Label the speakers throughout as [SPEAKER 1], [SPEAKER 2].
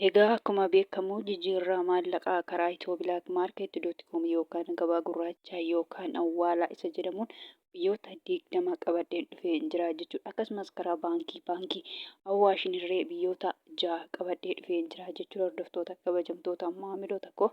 [SPEAKER 1] Egaa akkuma beekamu jijjiirraa maallaqaa karaa ethioblakmarket.com yookaan gabaa gurraachaa yookaan awwaalaa isa jedhamuun biyyoota 20 qabadheen dhufee jira jechuudha. Akkasumas karaa baankii Awaashin irree biyyoota 6 qabadhee dhufee jira jechuudha. Hordoftoota kabajamtoota maamiloota koo,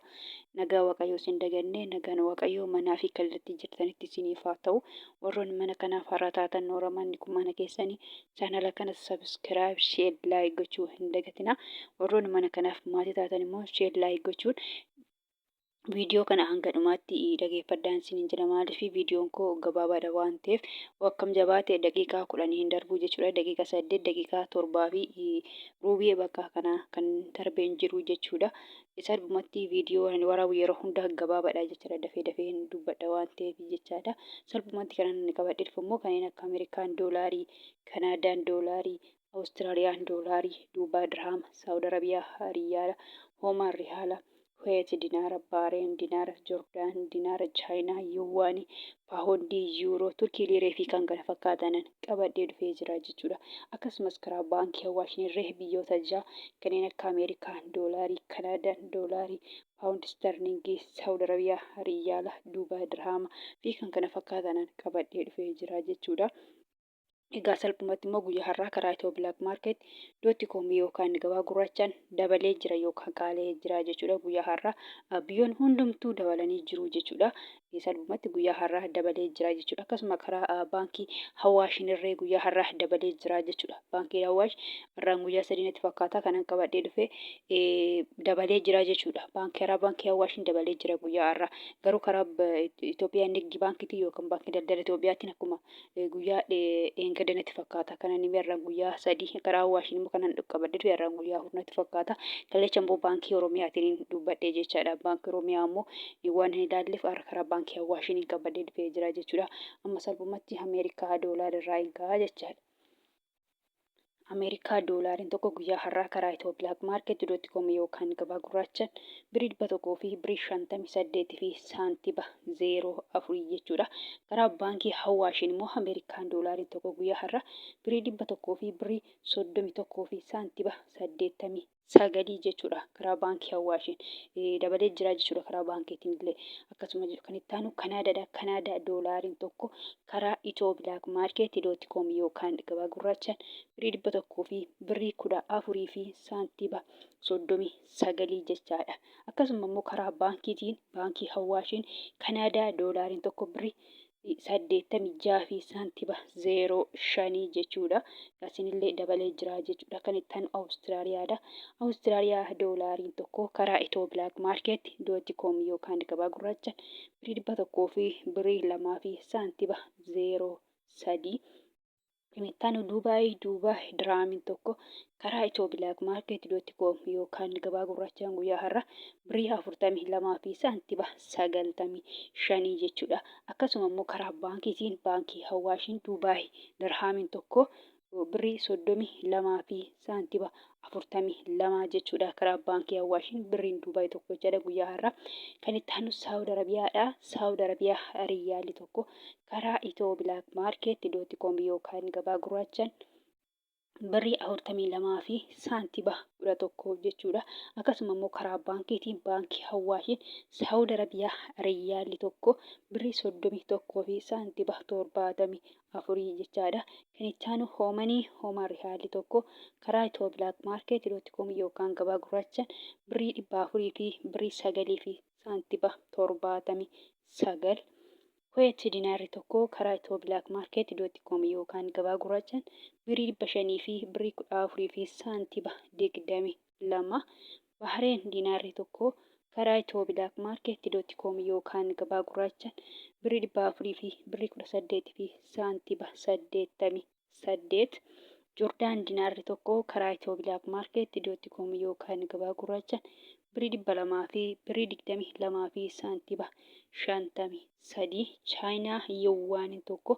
[SPEAKER 1] nagaa Waaqayyoo isin dagannee, nagaan Waaqayyoo manaa fi kallattii jirtanitti isiniif haa ta'u. Warroonni mana kanaaf haaraa taatan, noora, manni kun mana keessanii. Chaanala kana subscribe, share, like gochuu hin dagatinaa. Warroonni mana kanaaf maatii taatan immoo share, like gochuun viidiyoo kana hanga dhumaatti dhageeffadhaan isiniin jedha. Maaliif? Viidiyoon koo gabaabaadha waan ta'eef, akkam jabaate daqiiqaa 10 hin darbu jechuudha. Daqiiqa 8, daqiiqaa 7 fi ruubii bakka kana kan darbee hin jiru jechuudha. Salphumatti viidiyoo ani waraabu yeroo hunda gabaabaadha jechuudha. Dafee dafee hin dubbadha waan ta'eef jechaadha. Salphumatti kan inni qabadhee dhufu immoo kanneen akka Ameerikaan doolaarii, Kanaadaan doolaarii, Awustiraaliyaan doolaarii, Duubaa dirhaama, Saawud Arabiyaa riyaala, Hoomaan rihaala, Kuweet dinaara, Baareen dinaara, Jordaan dinaara, Chaayinaa yuwaanii, Paawondii, Yuuroo, Turkii liiree fi kan kana fakkaatanan qabadhee dhufee jira jechuudha. Akkasumas karaa baankii Awaashin irree biyyoota 6 kanneen akka Ameerikaan doolaarii, Kanaadaan doolaarii, Paawundi Isterlingii, Saawud Arabiyaa riyaala, Duubaay dirhaama fi kan kana fakkaatanan qabadhee dhufee jira jechuudha. Egaa salphumatti immoo guyyaa har'aa karaa Itiyoo Black Market dot com yookaan gabaa gurraachaan dabalee jira yookaan qaala'ee jira jechuudha. Guyyaa har'aa biyyoon hundumtuu dabalanii jiru jechuudha. Salphumatti guyyaa har'aa dabalee jira jechuudha. Akkasuma karaa baankii Hawaashin irree guyyaa har'aa dabalee jira jechuudha. Baankiin Hawaash har'aan guyyaa 3 natti fakkaata kanan qabadhee dhufe dabalee jira jechuudha. Baankii karaa baankii Hawaashin dabalee jira guyyaa har'aa. Garuu karaa Itoophiyaa Nigdi Baankiitiin yookaan baankii daldala Itoophiyaatiin akkuma guyyaa dheengadda natti fakkaata. Kanan hime har'aan guyyaa 3, karaa Awaashiin immoo kanan qabadhe dhufe har'aan guyyaa 4 natti fakkaata. Kalecha immoo baankii Oromiyaatiin dubbadhe jechaadha. Baankii Oromiyaa immoo waan hin ilaalleef har'a karaa baankii Awaashiin qabadhee dhufee jira jechuudha. Amma salphumatti Ameerikaa doolaara irraa hin ka'a jechaadha. Ameerikaa doolaariin tokko guyyaa har'aa karaa Itiyoo Black Market dot com yookaan gabaa gurraachaan birii 100 fi birii 58 fi saantiba 04 jechuudha. Karaa baankii Hawaashiin immoo Ameerikaan doolaariin tokko guyyaa har'aa birii 100 fi birii 31 fi saantiba 89 jechuudha. Karaa baankii Hawaashiin dabalee jira jechuudha, karaa baankiitiin illee akkasuma jiru. Kan itti aanu Kanaadaadha. Kanaadaa doolaariin tokko karaa Itiyoo Black Market dot com yookaan gabaa gurraachaan birii 100 fi birrii 14 fi saantiba 39 jechaadha. Akkasuma immoo karaa baankiitiin, baankii Hawaashiin, Kanaadaa doolaariin tokko birrii 86 fi saantiba 05 jechuudha. Isinillee dabalee jira jechuudha. Kan itti aanu Awustiraaliyaadha. Awustiraaliyaa doolaariin tokko karaa Itiyoo Black Market dot com yookaan gabaa gurraacha birii 100 fi birrii 2 fi saantiba 03. Kan itti aanu Duubaay. Duubaay diraamiin tokko karaa Itiyoo Black Market dot com yookaan gabaa gurraachaan guyyaa har'a birrii 42 fi saantiba 95 jechuudha. Akkasuma immoo karaa baankiitiin, baankii Hawaashiin, Duubaay dirhaamiin tokko birrii 32 fi saantiba 42 jechuudha. Karaa baankii Hawaashiin birriin Duubaay tokko jechaadha guyyaa har'a. Kan itti aanu Saawud Arabiyaadha. Saawud Arabiyaa riyyaalli tokko karaa Itiyoo Black Market dot com yookaan gabaa gurraachaan birrii 42 fi saantiba 11 jechuudha. Akkasuma immoo karaa baankiitiin, baankii Hawaashiin, Saawud Arabiyaa riyyaalli tokko birrii 31 fi saantiba 74 jechaadha. Kan itti aanu Hoomanii. Hoomaan rihaalli tokko karaa Itiyoo Black Market dot com yookaan gabaa gurraachaan birrii 400 fi birrii 9 fi saantiba 79. Kuweet dinaarri tokko karaa Itiyoo Black Market dot com yookaan gabaa gurraachaan birrii 500 fi birrii 14 fi saantiba 22. Bahreen dinaarri tokko karaa Itiyoo Black Market dot com yookaan gabaa gurraachaan birrii 400 fi birrii 18 fi saantiba 88. Jordaan dinaarri tokko karaa Itiyoo Black Market dot com yookaan gabaa gurraachaan birrii 200 fi birrii 22 fi saantiba 53. Chaayinaa Yuwaaniin tokko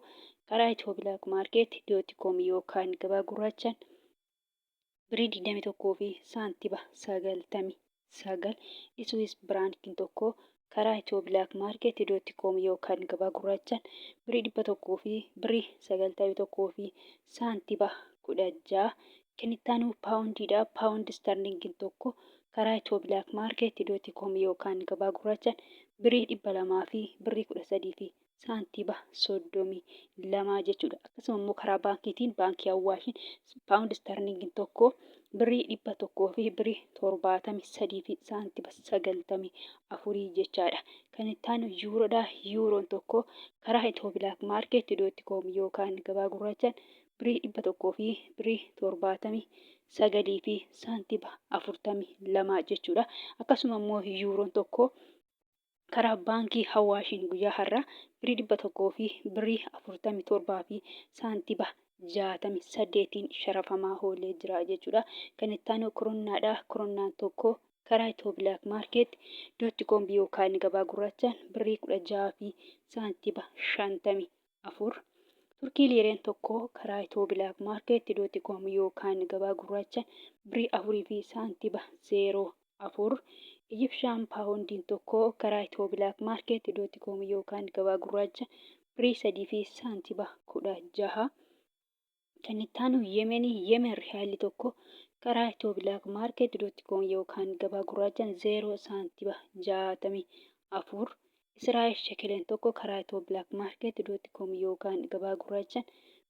[SPEAKER 1] karaa Itiyoo Black Market dot com yookaan gabaa gurraachaan birrii 21 fi saantiba 99. Iswiis Biraankiin tokko karaa Itiyoo Black Market dot com yookaan gabaa gurraachaan birrii 100 fi birrii 91 fi saantiba 16. Kan itti aanu paawundiidha. Paawundi istarliingiin tokko karaa Itiyoo Bilaak Maarkeet dooti koom yookaan gabaa gurraachaan birrii 200 fi birrii 13 fi saantiiba 32 jechuudha. Akkasuma immoo karaa baankiitiin baankii Awwaashiin paawundi istarliingiin tokko birrii 100 fi birrii 73 fi saantiba 94 jechaadha. Kan itti aanu yuuroodha. Yuuroon tokko karaa Itiyoo Bilaak Maarkeet dooti koom yookaan gabaa gurraachaan birrii 100 fi birrii 79 fi saantiba 42 jechuudha. Akkasuma immoo yuuroon tokko karaa baankii Hawaashiin guyyaa har'aa birrii 100 fi birrii 47 fi saantiba 68n sharafamaa oolee jira jechuudha. Kan itti aanu koronnaadha. Koronnaan tokko karaa Itiyoo Bilaak Maarkeet dootti koom yookaan gabaa gurraachaan birrii 16 fi saantiba 54. Turkii liireen tokko karaa Itiyoo Bilaak Maarkeet dootti koom yookaan gabaa gurraachaan birrii 4 fi saantiba 04. Ijipshaan paawondiin tokko karaa Itiyoo Bilaak Maarkeet dootti koom yookaan gabaa gurraacha birrii 3 fi saantiba 16. Kan itti aanu Yemenii Yemen riyaalli tokko karaa Itiyoo Bilaak Maarkeet dootti koom yookaan gabaa gurraachaan 0 saantiba 64. Israa'el shekeleen tokko karaa Itiyoo Bilaak Maarkeet dootti koom yookaan gabaa gurraachaan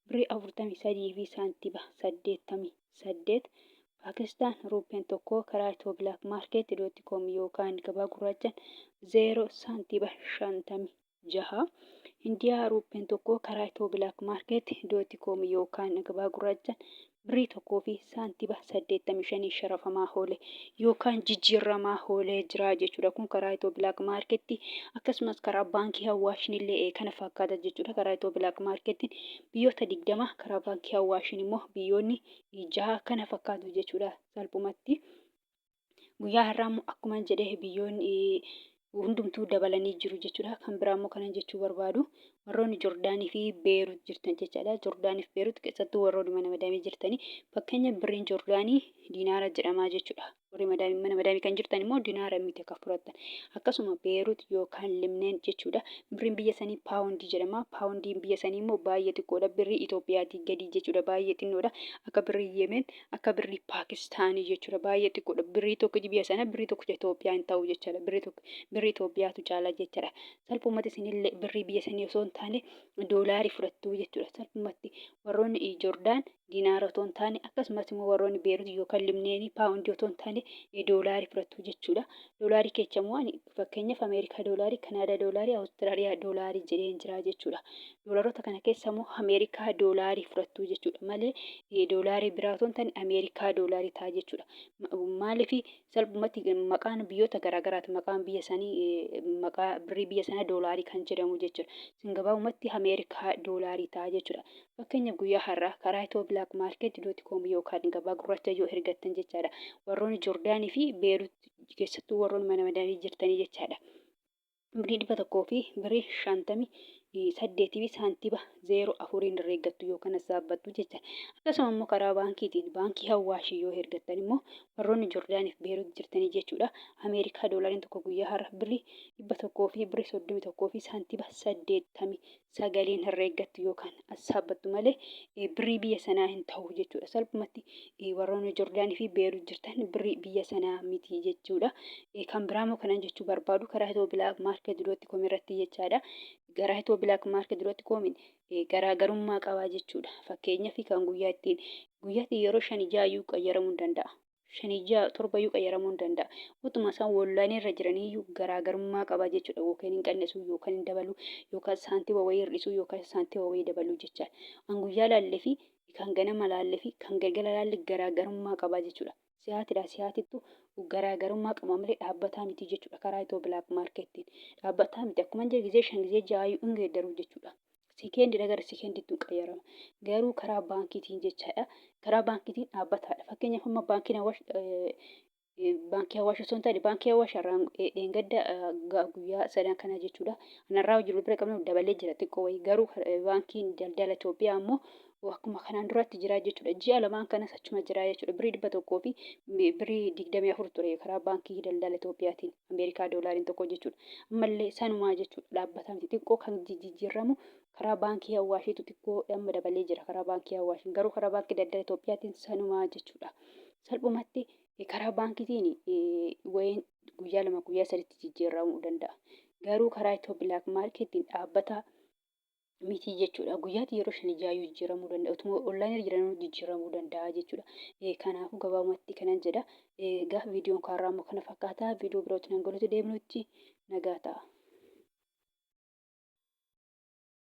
[SPEAKER 1] birrii 43 fi saantiba 88. Paakistaan Ruuppeen tokko karaa Itiyoo Bilaak Maarkeet dootti koom yookaan gabaa gurraachaan 0 saantiba 56. Hindiyaa Ruuppeen tokko karaa Itiyoo Bilaak Maarkeet dootti koom yookaan gabaa gurraachaan birrii 1 fi saantiba 85 sharafamaa oole yookaan jijjiirramaa oolee jira jechuudha. Kun karaa Itiyoo Bilaak Maarkeetti akkasumas karaa baankii Hawaashin illee kana fakkaata jechuudha. Karaa Itiyoo Bilaak Maarkeettiin biyyoota 20, karaa baankii Hawaashin immoo biyyoonni 6 kana fakkaatu jechuudha salphumatti. Guyyaa har'aa immoo akkuma jedhe biyyoonni hundumtuu dabalanii jiru jechuudha. Kan biraa immoo kanan jechuu barbaadu warroonni Jordaanii fi Beerut jirtan jechaadha. Jordaanii fi Beerut keessattuu warroonni mana madaamii jirtanii, fakkeenya birriin Jordaanii diinaara jedhamaa jechuudha. Warri madaamii mana madaamii kan jirtan immoo dinaara miti akka fudhattan. Akkasuma Beerut yookaan Libneen jechuudha. Birriin biyya sanii paawundii jedhama. Paawundiin biyya sanii immoo baay'ee xiqqoodha. Birrii Itoophiyaatii gadi jechuudha. Baay'ee xinnoodha. Akka birrii Yemen, akka birrii Paakistaanii jechuudha. Baay'ee xiqqoodha. Birrii tokkichi biyya sana birrii tokkicha Itoophiyaa hin ta'u jechaadha. Birrii tokko birrii Itoophiyaatu caala jechaadha. Salphumatti isinillee birrii biyya sanii osoo hin taane doolaarii fudhattu jechuudha. Salphumatti warroonni Jordaan dinaara otoo hin taane, akkasumas immoo warroonni Beerut yookaan Libneenii paawundii otoo hin taane doolaarii fudhattu jechuudha. Doolaarii keessa immoo ani fakkeenyaaf Ameerikaa doolaarii, Kanaadaa doolaarii, Awustiraaliyaa doolaarii jedheen jira jechuudha. Doolaarota kana keessa immoo Ameerikaa doolaarii fudhattu jechuudha malee doolaarii biraa otoo hin taane Ameerikaa doolaarii ta'a jechuudha. Maaliif? Salphumatti maqaan biyyoota garaagaraati. Maqaan biyya sanii, maqaa birrii biyya sanaa doolaarii kan jedhamu jechuudha. Isin gabaabumatti Ameerikaa doolaarii ta'a jechuudha. Fakkeenyaaf guyyaa har'aa karaa Itiyoo Bilaak Maarkeet dooti koom yookaan gabaa gurraacha yoo ergattan jechaadha. Warroonni Jordaanii fi Beerut keessattuu warroonni mana madaamii jirtanii jechaadha. Birrii 100 fi birrii 58 fi saantiba 04n herreeggattu yookaan sassaabbattu jecha. Akkasuma immoo karaa baankiitiin baankii Hawaashii yoo hergattan immoo warroonni Jordaaniif Beerut jirtanii jechuudha. Ameerikaa doolaariin tokko guyyaa har'a birrii 100 fi birrii 31 fi saantiba 89n herreeggattu yookaan sassaabbattu malee birrii biyya sanaa hin ta'u jechuudha. Salphumatti warroonni Jordaanii fi Beerut jirtan birrii biyya sanaa miti jechuudha. Kan biraa immoo kanan jechuu barbaadu karaa Itiyoo Bilaak Maarket dot com irratti jechaadha. Karaa Itiyoo Bilaak Maarket dot com garaagarummaa qabaa jechuudha. Fakkeenyaaf kan guyyaa ittiin guyyaatti yeroo shani ja'a iyyuu qayyaramuu hin danda'a. Shanii ja'a torba iyyuu qayyaramuu hin danda'a. Utuma isaan wallaanii irra jiranii iyyuu garaagarummaa qaba jechuudha. Yookaan hin qannisu yookaan hin dabalu yookaan saantima wayii hir'isuu yookaan saantima wayii dabaluu jechaadha. Kan guyyaa laallee fi kan ganama laallee fi kan galgala laalle garaagarummaa qaba jechuudha. Si'aatidha si'aatittu garaagarummaa qaba malee dhaabbataa miti jechuudha. Karaa Itiyoo Bilaak Maarkeettiin dhaabbataa miti. Akkuma jedhe gizee shan gizee ja'a iyyuu hin geeddaru jechuudha. Sekeendidha gara sekendiitti hin qayyarama. Garuu karaa baankiitiin jechaadha. Karaa baankiitiin dhaabbataadha. Fakkeenyaaf amma baankiin Awaash, baankii Awaash osoo hin taane baankii Awaash har'aan dheengadda guyyaa sadan kana jechuudha. Kanarraa hojii bira qabnu dabalee jira xiqqoo wayii. Garuu baankiin daldala Itoophiyaa ammoo akkuma kanaan duraatti jira jechuudha. Ji'a lamaan kanas achuma jira jechuudha. Birrii 100 fi birrii 24 ture karaa baankii daldala Itoophiyaatiin Ameerikaa doolaariin tokko jechuudha. Ammallee sanumaa jechuudha. Dhaabbataa miti, xiqqoo kan jijjiiramu Karaa baankii Awwaashiitu xiqqoo amma dabalee jira karaa baankii Awwaashiin garuu karaa baankii daldala Itoophiyaatiin sanumaa jechuudha. Salphumatti karaa baankiitiin wayiin guyyaa 2 guyyaa 3tti jijjiiramuu danda'a. Garuu karaa Itiyoo Bilaak Maarkeettiin dhaabbata miti jechuudha. Guyyaatti yeroo shanii jaayyuu jijjiiramuu danda'a. Utuma onlaayinii jiranuu jijjiiramuu danda'a jechuudha. Kanaafuu gabaabumatti kanan jedha. Egaa viidiyoon kaarraa immoo kana fakkaata. Viidiyoo birootti nan galuutti deemnutti nagaa ta'a.